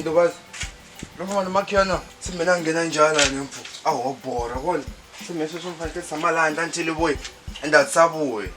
ndubazi loko vanhu makhiyana se mina a nghena njhani ani mpfu a ho borha kona se mina sweswo ni fanekele tshama laha ndla ni vuyi ende a tisa vuyi.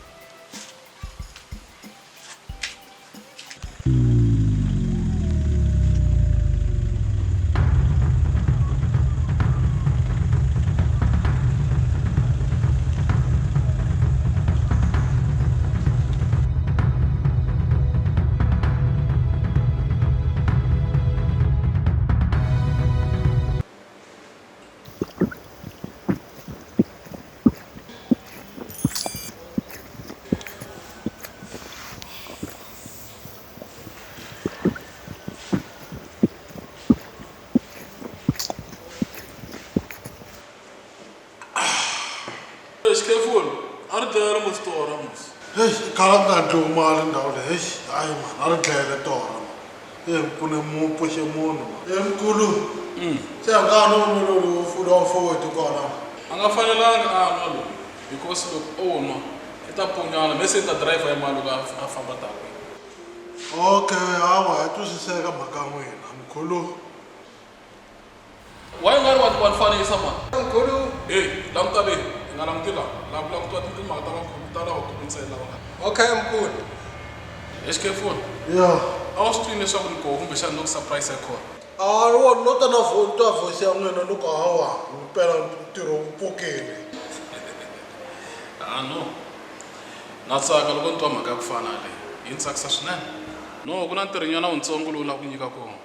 Xikhefuni a ri dlayela mos torha mos. Heyi khala ku nga dyiwi mali ndhawu leyi heyi hayi mani a ri dlayele torha mani e mpfune mu pfuxe munhu e mkhulu se a nga nwa lowu lowa mfowethu kwala. A nga fanelanga a nwa lowu because loko o nwa i ta punyana me se i ta driver ya mali loko a famba ta kwihi. Okay hawa ya twisiseka mhaka ya n'wina mkhulu. Why u nga ri wa wa ni fanisa mani? Mkhulu. Hey languta le hi nga languti la la ku langutiwa timhaka ta vakulu ta lavakulu ntsena lava nga. Okay mkhulu. He Xikhefuni. Yeah. A wu swi tivi leswaku ni koho kumbexana no ku surprise hi khona? A wo no ta na vo twa voice ya n'wina ni ku hawa mpela ntirho wu pfukile. Ah no. Na tsaka loko ni twa mhaka ya ku fana na leyi. Yi ni tsakisa swinene. No ku na ntirhonyana wutsongo lowu ni lava ku nyika kona.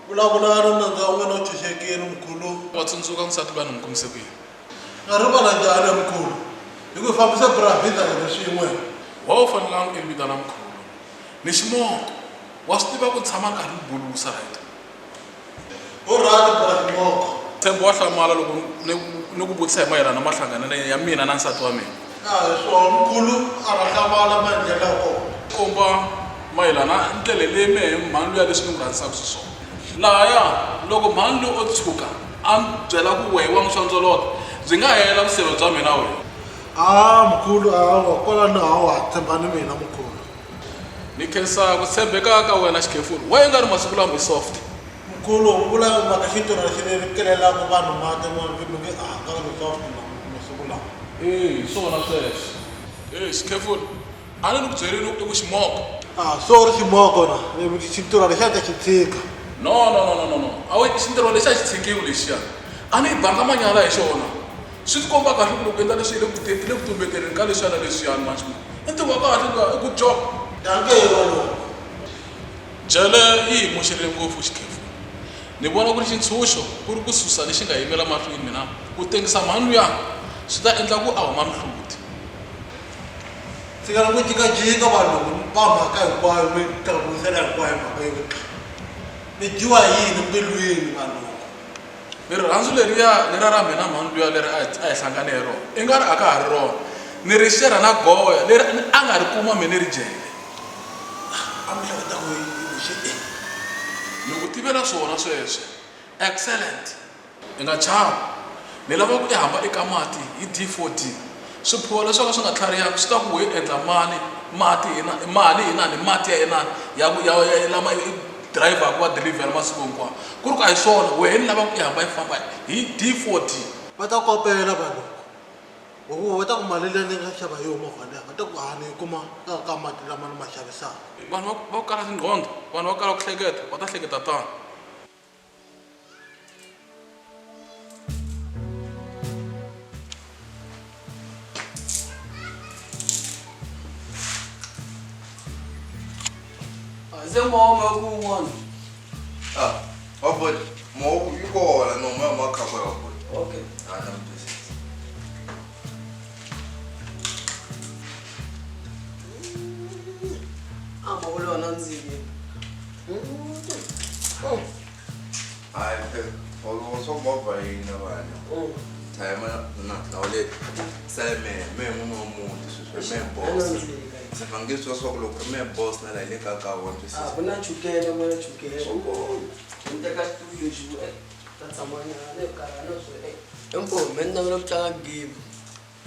Vulavulani nandza wa n'wina u tshunxekile mkhulu. Wa tsundzuka nsati luya ni n'wi kumise ku yini? Na rivala njhani mkhulu? Hi ku hi fambisa bra Visa hina swin'we. Wa u fanelanga u vitana mkhulu. Ni ximoko. Wa swi tiva ku tshama ni karhi ni bulusa right? Ho right bra ximoko. Themba wa hlamala loko ni ni ku vutisa hi mayelana na mahlanganelo ya mina na nsati wa mina. A hi swona mkhulu a nga hlamala maendlelo ya kona. Komba mayelana na ndlela leyi mehe mhani luya leswi ni n'wi rhandzisaka xiswona. Lahaya loko mhani loyi o tshuka a ni byela ku wehe wa n'wi xondzolota byi nga hela vuseve bya mina wena. A mkhulu hawa kwalano hawa tshembani mina mkhulu. Ni khensa ku tshembeka ka wena Xikhefulu. Why u nga ri masiku lama i soft? Mkhulu u vula mhaka xintirhwana xi leri kelelaka vanhu mati ma mi nge a ka ri soft masiku lawa. Eya hi swona sweswo. Hey Xikhefulu a ni ni ku byerile i ku ximoko. Ah sorry ximoko na xintirhwana lexiya ni ta xi tshika. No no no no no no a we xintirhwana lexi a xi tshikiwi lexiya a ni banga manyala hi xona swi ti komba kahle ku loko u endla leswi i le ku i le ku tumbeteleni ka leswiya na leswiyani manjhe i ntirho wa kahle luya i good job. Dankie valungu. Jele yi hi moxerile ngopfu xikhefu. Ni vona ku ri xintshunxo ku ri ku susa lexi nga yimela mahlweni mina ku tengisa mhani luya swi ta endla ku a huma mihloti. Tshikani ku jikajika valungu mi ba mhaka hinkwayo mi tlhavurisela hinkwayo mhaka yo mi dyiwa hi yini mbilwini valungu. Rirhandzu leriya leriya ra mina mhani luya leri a hi a hi hlangane hi rona i nga ri a ka ha ri rona ni ri xerha na goya leri a nga ri kuma me ni ri jele. A mi hleketa ku yi xi e. Ni ku tivela swona sweswo. Excellent. I nga chavi. Ni lava ku i hamba eka mati hi D4D. Swiphiwo leswi swo ka swi nga tlharihanga swi ta ku wehe endla mani mati hi na mali hi inani mati ya inani ya ku ya ya lama i dirayivhaka wa dilivhela masiku hinkwawo. Ku ri ku a hi swona wehe ni lava ku i hamba i famba hi D4D. Va ta kopela valungu. Hikuva va ta ku mali leyi ni nga xava hi yona movha liya va ta ku a ni yi kuma ka ka mati lama ni ma xavisaka. Vanhu va va ku kala tinqondo, vanhu va ku kala ku hleketa va ta hleketa tano. Se moya ku wun'wana. Ah, wa boti, mo yi kona no moya ma kha kwa wa boti. Okay. Ah, na mtwisisa. A ma vula nandziki. Hayi phela, wa swa movha yini vana. Time na na le sale me me n'wini wa muti sweswi me boss. Se va nge swi swa ku loko ri me boss na la hi le ka ka wa A twisisa. ku na chukele ku na chukele. Ni teka xitulu lexi ku ta tshama nyana ni karhala swo. Inkomu mina ni navela ku tlanga game.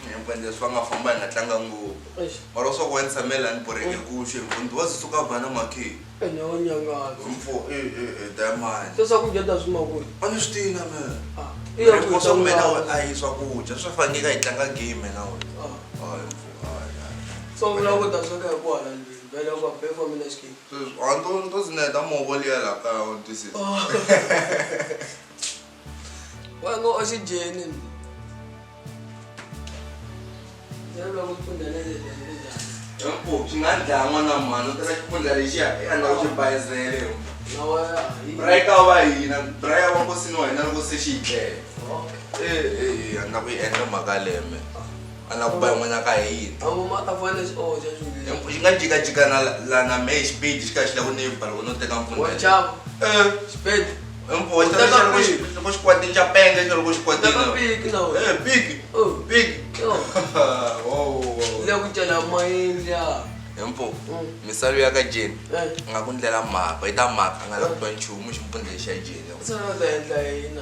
Himpfu leswi va nga famba hi nga tlanga ngopfu. Eish. Mara swa ku wena tshamela ni borheke ku xi mfundi wa suka va na makhi. Ene wa nyangaza. Mfo e e e diamond. Se swakudya ta swi makulu. A ni swi tivi na mina. Ah. I ku swa mina a yi swakudya swi fanele hi tlanga game na wena. Ah. Hayi mfo hayi. So vula ku ta sweka hi ku hala ndlwini. Vele ku be for mina xikini. Sweswi a nto zineta movha liya la kaya u twisisa. Wa ngo oxygen. Yebo ku pfundela le njhani. Mfo xi nga dlaya n'wana mhani u teka xipfundla lexiya i a na ku xi bayizele. Na wa Brayika wa hina, braya wa nkosini wa hina loko se xi yi dlele. E e a na ku yi endla mhaka leyo me. A na ku ba yin'wana ka hina. Avo ma ta fanele xi oxa xi. Xi nga jikajika na la na mehe xipidi xi kha xi lava ku ni ba loko no teka mpfundla. Wa chava. Eh. Xipidi. Mfo xi ta xi loko xi loko xi kwatini xa penga xi loko xi kwatini. Teka piki na wena. Eh piki. Oh. Piki. Yo. Wow wow. Le ku cela mayini ya. Mfo misalo ya ka Jeni. Eh. A nga ku ndlela mhaka yi ta mhaka a nga lavi ku twa nchumu ximpfundla lexi xa Jeni. Se va ta endla yini?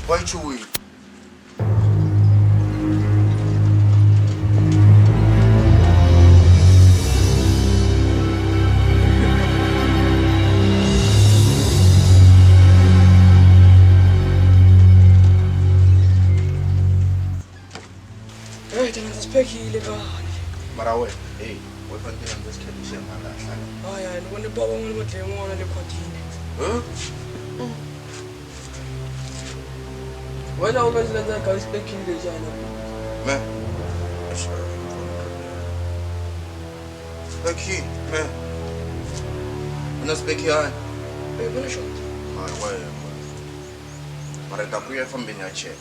Why chewy? Hey, tena sasiphekile kani. Mara wena, hey, we fanele ndzi xikheti xi nga lahla. Hayi hayi, ni vone baba n'wana va dlaye n'wana le khwatini. Huh? Wena u nga ndzi landza ka xipekile xana. Me. Speki, me. Una speki hayi. Eh, vona short. Hayi, wena. Mara ta kuya fambeni ya che.